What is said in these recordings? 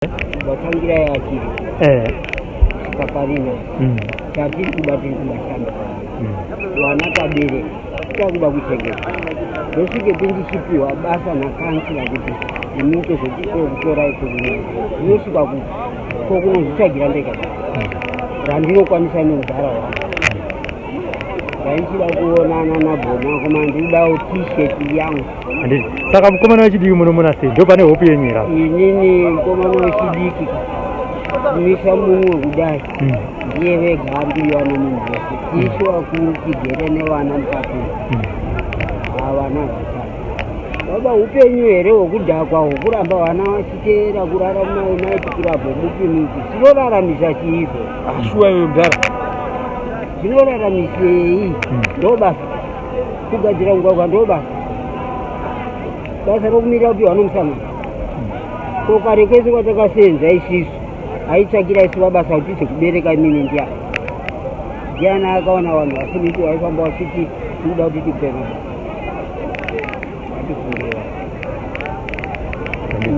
Kubva tangira yakiri kusvika parina chatiri kuda, tiri kubashanda vana tabereka, takuda kuchengeta. Ndosvikepi ndichipiwa basa nakansila kuti imuite zvekutorai kuno? Ndinosvika kupi ko kunozvitsvagira ndega randinokwanisa neudhara hwangu? Ndaichida kuonana nabhona koma, ndikudawo T-shirt yangu. Handiti saka mukomana wechidiki munomona sei? Ndo pane hope yenyu here? Inini mukomana wechidiki kumisa mumwe kudai ndiye vega ari nemunhu wese. Tisu vakuru tigere nevana mukati, havana vachana baba. Upenyu here hwekudhakwa, hwokuramba vana vachiteera kurara mumanight club, mupi mupi? Tinoraramise chiizvo? Shuwa iwe mudhara. Tinoraramisei? Ndo basa kugadzira mugwagwa, ndo basa, basa rokumirira kupiwa nomusangano. Ko kare kwese kwatakasenza isisu, aitsvakira isu mabasa kuti tizekubereka imini. Ndiani, ndiani akaona vanhu vasiriti vaifamba vachiti tinoda kuti tipe mabasa? Ngatifungire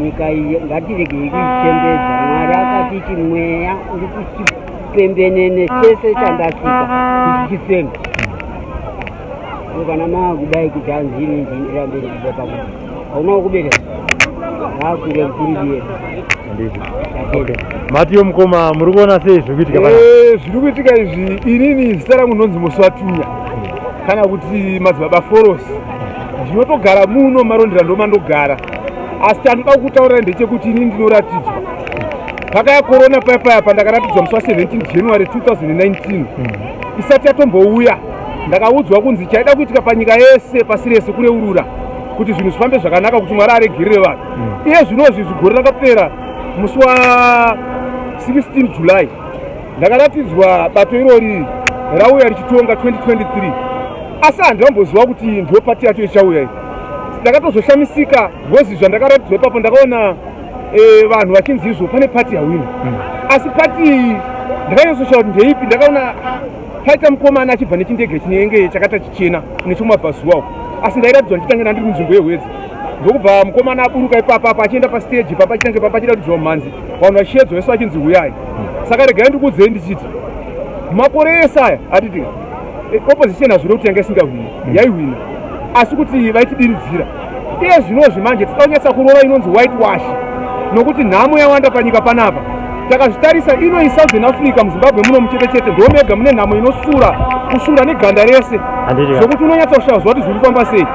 nyika iyi, ngatiregei kuichembedza. Mwari akatiti mweya uri kuchipembenene chese chandasika kuti chifeme. Kana maakudai kuti hanzi ini ndirambe ndichibva pakuti hauna kubereka, ngaakure mukuru. Handiti okay. Matiyo mukoma, muri kuona sei zviri kuitika pana? Zviri kuitika izvi, inini zita rangu ndonzi Muswatunya kana kuti Madzibaba Forosi. Ndinotogara muno Marondera, ndomandogara. Asi chandoda kukutaurirai ndechekuti inini ndinoratidzwa pakaya korona paya paya pandakaratidzwa musi wa17 January 2019 isati yatombouya. Ndakaudzwa kunzi chaida kuitika panyika yese, pasi rese, kureurura kuti zvinhu zvifambe zvakanaka, kuti Mwari aregerere vanhu. Iye zvinozvi gore rakapera musi wa16 July ndakaratidzwa bato irori rauya richitonga 2023, asi handinamboziva kuti ndiyo pati yacho ichauya iyi. Ndakatozoshamisika because zvandakaratidzwa ipapo ndakaona vanhu vachinzi izvo pane pati yawina, asi pati iyi ndakanyatsoshaya kuti ndeipi. Ndakaona paita mukomana achibva nechindege chinenge chakaita chichena nechomabvazuva uko, asi ndairatidzwa ndichitanga ndiri munzvimbo yeHwedza, ndokubva mukomana aburuka ipapa apa achienda pastage papa achinange papa achiratidzwa mumhanzi, vanhu vachiedzwa vese vachinzi huyai. Saka regai ndikuudzei ndichiti makore ese aya atitika opposition hazviro kuti yanga isingahwini, yaihwina, asi kuti vaitibiridzira. Iye zvinozvi manje tinoda kunyatsa kurova inonzi white wash, nokuti nhamo yawanda panyika panapa. Takazvitarisa ino iSouthern Africa, muZimbabwe muno muchete chete ndo mega mune nhamo inosura kusura neganda rese Handiti zvokuti unonyatsa kushaya zuva kuti zviri kufamba sei.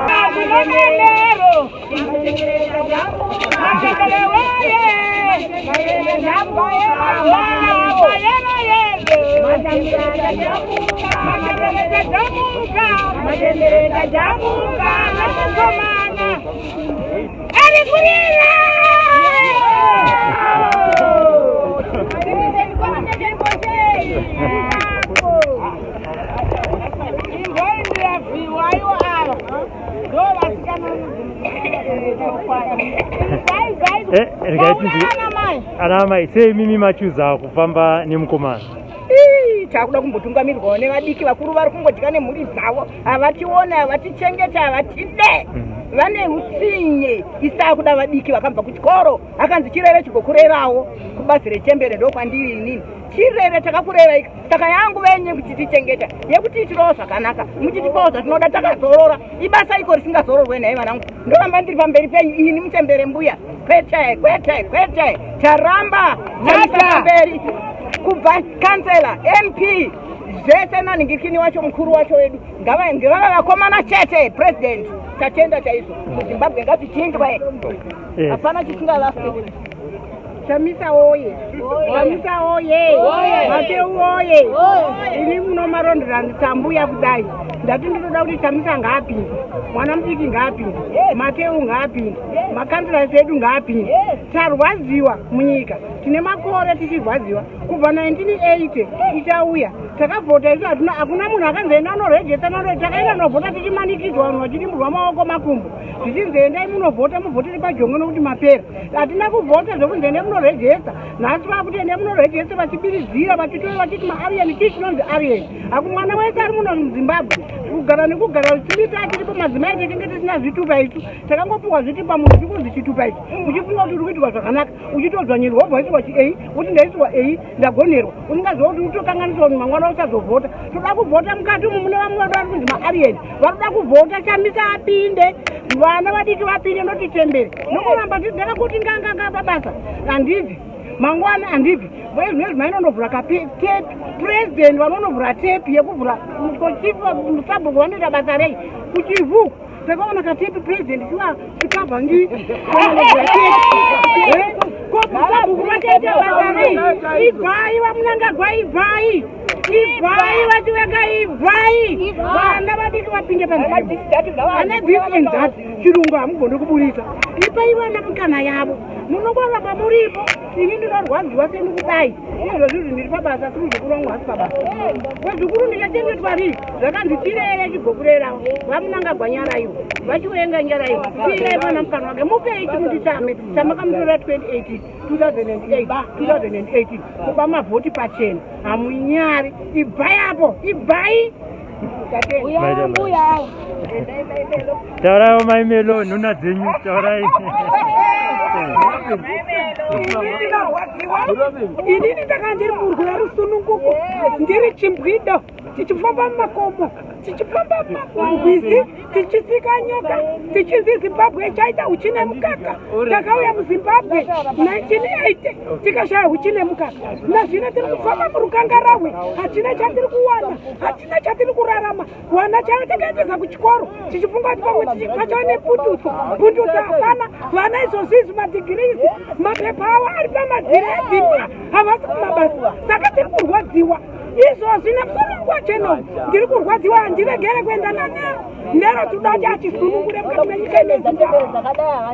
Ari kurira. Imboindiraviwayo ava ndo vasikana. Regai tinzwe ana mai. Sei mimi machuza kufamba nemukomana? Ii, takuda kumbotungamirirwawo nevadiki. Vakuru vari kungodya nemhuri dzavo, havatione, havatichengete, havatide, vane utsinye. Isi takuda vadiki vakabva kuchikoro. Akanzi chirere chigokurerawo kubazi rechembere, ndokwandiri inini. Chirere takakurera ika, saka yangu venye kuchitichengeta, yekutiitirawo zvakanaka, muchitipawo zvatinoda takazorora. Ibasa iko risingazororwe nhai vanangu? Ndoramba ndiri pamberi penyu ini muchembere mbuya? Kwete, kwete, kwete, taramba. Chamisa pamberi, kubva kansela, MP, zvese nanhingirikini wacho, mukuru wacho wedu. Ngavave vakomana chete. President, tatenda chaizvo. MuZimbabwe ngazvichinjwe, hapana chisingalaste. Chamisa oye! Chamisa oye! Mateu oye! Ini muno Marondera nditsambuya kudai, ndati ndinoda kuti Chamisa ngaapinde, mwana mudiki ngaapinde, Mateu ngaapinde, makanzilasi edu ngaapinde. Tarwadziwa munyika, tine makore tichirwadziwa kubva 1980 ichauya. Takavhota isu, hatuna, hakuna munhu akanzi enda unorejesta. Takaenda novhota tichimanikidzwa, vanhu vachidimburwa maoko makumbo, zvichinzi endai munovhota, muvhotere pajongwe nokuti mapera. Hatina kuvhota zvokunzi endai munorejesta. Nhasi vakuti endai munorejesta, vachibiridzira, vachitora, vachiti maAryan. Chii chinonzi Aryan? Haku mwana wese ari muno muZimbabwe kugara nekugara zvichimita tiripo madzimai tinenge tisina. Tisina zvitupa isu, takangopiwa zvitupa munhu chikunzi chitupa ichi, uchifunga kuti uri kuitirwa zvakanaka, uchitodzvanyirwa, wobva waisirwa chiei, woti ndaisirwa ei, ndagonerwa, usingaziva kuti utokanganisa kuti mangwana usazovhota. Toda kuvhota mukati umu mune vamwe vadu vari kunzi maarieni varoda kuvhota. Chamisa apinde, vana vadiki vapinde, ndoti chembere nokuramba ndakangoti nganganga pabasa handibvi mangwana, handibvi zvinezvi. Mainonovhura katepi, president vanonovhura tepi yekuvhura sabhuku, vanoita basa rei kuchivhu? Takaona katepi, president chiva chikabva ngi ko sabhuku vachaita basa rei? Ibvai vaMnangagwa, ibvai, ibvai vaChiwenga, ibvai, vana vadiki vapinde panzvimbo. Ane this and that chirungu hamugoni kuburisa. Ipai vana mikana yavo, munongoramba muripo. Ini ndinorwadziwa seni kudai izvozvi izvi, ndiri pabasa, asi muzukuru wangu hasi pabasa. Wezukuru ndichachengetwa rii? Zvakanzi tirere chigokurerawo. VaMnangagwa nyaraiwo, vaChiwenga nyaraiwo, siyirai mwana mukana wake, mupei chimuti chame chamakamutorera 2018, 2008, 2018 kuba mavhoti pachena. Hamunyari? Ibvai apo, ibvai. Mbuya, tauraiwo. Mai Melo, nhuna dzenyu, taurai. Ini ndinorwadziwa. Inini ndakanga ndiri murwi werusununguko, ndiri chimbwido, tichifamba mumakomo, tichifamba murwizi, tichitsika nyoka, tichinzi Zimbabwe ichaita uchi nemukaka. Takauya muZimbabwe 1980, tikashaya uchi nemukaka. Nazvino tiri kufamba murukangarahwe, hatina chatiri kuwana, hatina chatiri kurarama. Wana chavo takaendesa kuchikoro tichifunga kuti pamwe pachava nepundutso. Pundutso hapana. Vana izvozvi izvi madegrees, mapepa avo ari pamadziro edzimba, havasi kumabasa. Saka tiri kurwadziwa izvozvi nemusoro wangu wacheno, ndiri kurwadziwa. Handiregere kuenda naNero. Nero tinoda kuti achisunungure mukati menyika yeZimbabwe.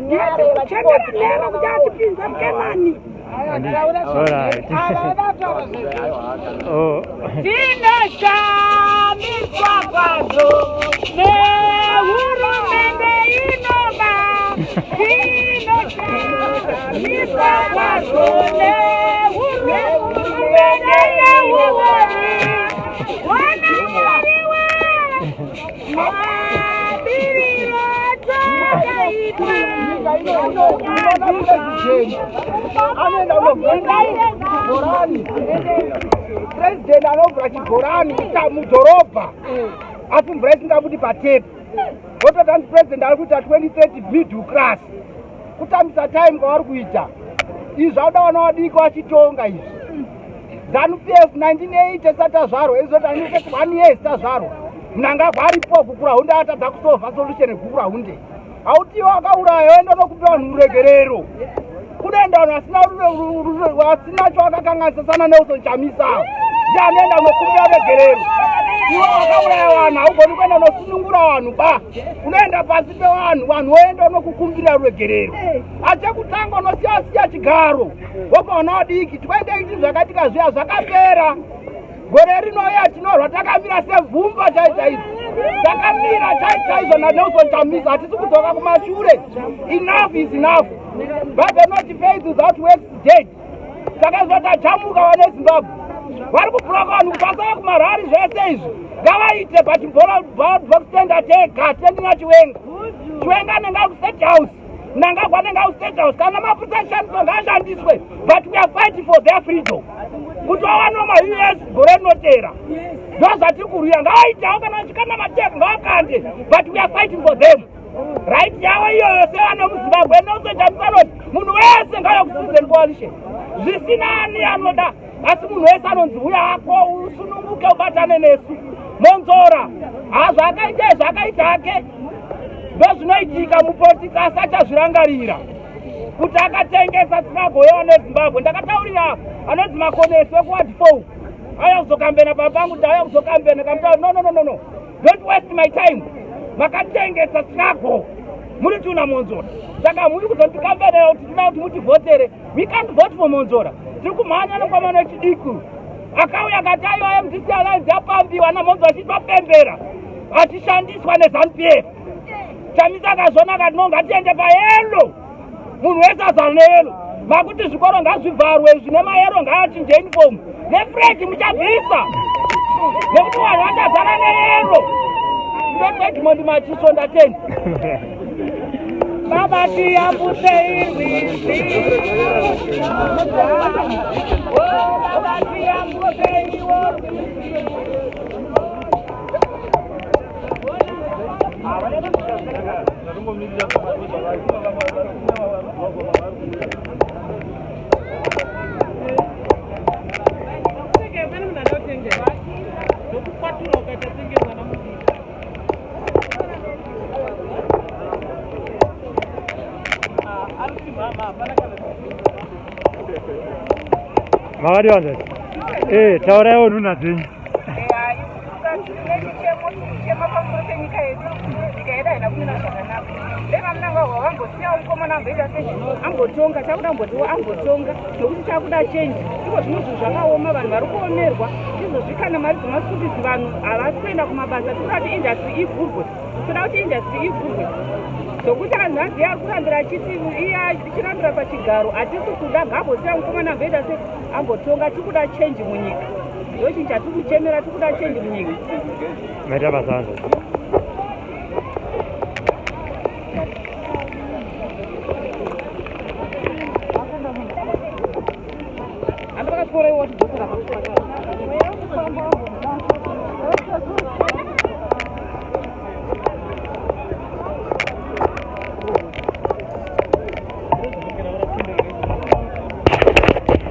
Tiri kuchemera Nero kuti atipinze muKenani. Alright. Oh. Tinoshamiswa kwazvo nehurumende inoba. Tinoshamiswa kwazvo nehurumende yeuori. Wanamwariwe mabiriro takaitwa. Anoenda unovhura chibhorani, president anovhura chibhorani mudhorobha, asi mvura isingabudi patepi. Vototi anzi president ari kuita 2030 middle class. Kutambisa time kwavari kuita izvi. Auda vana vadiki vachitonga izvi. ZANU PF 1980 isati azvarwa, izoti ane 31 years tazvarwa. Mnangagwa aripo. Gukurahundi atadza kusolva solution yeGukurahundi. Hautiwo akauraya, oenda nokupa vanhu ruregerero. Kunoenda vanhu vasina chawakakanganisa sana Nelson Chamisa, ndiye anoenda unokumbira regerero. Iwe wakauraya vanhu, haugoni kuenda unosunungura vanhu ba. Unoenda pasi pevanhu, vanhu voenda unokukumbira ruregerero. Achekutanga unosiya siya chigaro, wopa vana vadiki. 2018 zvakaitika zviya zvakapera. Gore rinoya tinorwa takamira sevhumba chai chaizvo, takamira chai chaizvo naNelson Chamisa. Hatisi kudzoka kumashure. Enough is enough. Bible not faith without works dead. Saka izvo tajamuka. Vane Zimbabwe vari kubhuloka vanhu kuti vasauya kumarally. Zvese izvi ngavaite, but box tenda tega, tendina Chiwenga. Chiwenga anenge ari kuState House, Mnangagwa anenge ari kuState House. Kana mapurisa ashandiswa, ngaashandiswe, but we are fighting for their freedom kuti vawanewo maUS gore rinotera. Ndo zvatiri kurwira. Ngavaitawo, kana vachikanda mateka ngavakande, but we are fighting for them, right yavo iyoyo sevana muZimbabwe. Nelson Chamisa anoti munhu wese ngauya kuCitizen Coalition, zvisina ani anoda, asi munhu wese anonzi uya ako usununguke, ubatane nesu. Monzora hazvaakaita izvo, akaita ake. Ndozvinoitika mupolitics, asi achazvirangarira kuti akatengesa struggle yewana eZimbabwe. Ndakataurira anonzi Makonesi wekuward 4, auya kuzokambena pamba pangu, kuti auya kuzokambena. Kamutaura, "No, no, no, no, no, don't waste my time. Makatengesa struggle muri tuna Monzora, saka muri kuzondikambenera kuti tinoda kuti mutivhotere. We can't vote for Monzora." Tiri kumhanya nokwamana wechidiki akauya akati aiwa, MDC Alliance yapambiwa naMonzora, achitwapembera achishandiswa neZANU PF. Chamisa akazvona akati, "No, ngatiende payellow." Munhu wese azara neyellow. Makuti zvikoro ngazvivharwe izvi, nemayellow ngaachinje uniform, neflag muchabvisa, nekuti vanhu vachazara neyellow. Ndodedmond Machiso ndatenda. Baba tiyambutse irwizi. Oh, baba tiyambutse iwo rwizi. Makadi vanzvadzi? Eh, tauraiwo nhunha dzenyu. Chichemo chema pamusoro penyika yedu. Nyika yedu haina kumira zvakanaka. Dai VaMnangagwa vambosiyawo mukomana amboita sei, ambotonga. Takuda ambotiwo ambotonga nokuti takuda change. Iko zvino zvinhu zvakaoma, vanhu vari kuomerwa izvozvi. Kana mari dzemaschool fees, vanhu havasi kuenda kumabasa. Tikuda kuti industry ivhurwe, toda kuti industry ivhurwe. Zvokuti hanzvadzi ari kurambira achiti iye ichirambira pachigaro, hatisi kuda. Ngambosiya mukomana amboita se ambotonga. Tikuda change munyika, ndochinhu chatiri kuchemera. Tikuda change munyika. Maita basa vanzvadzi. Handi vakatyora iwo vachidzosera.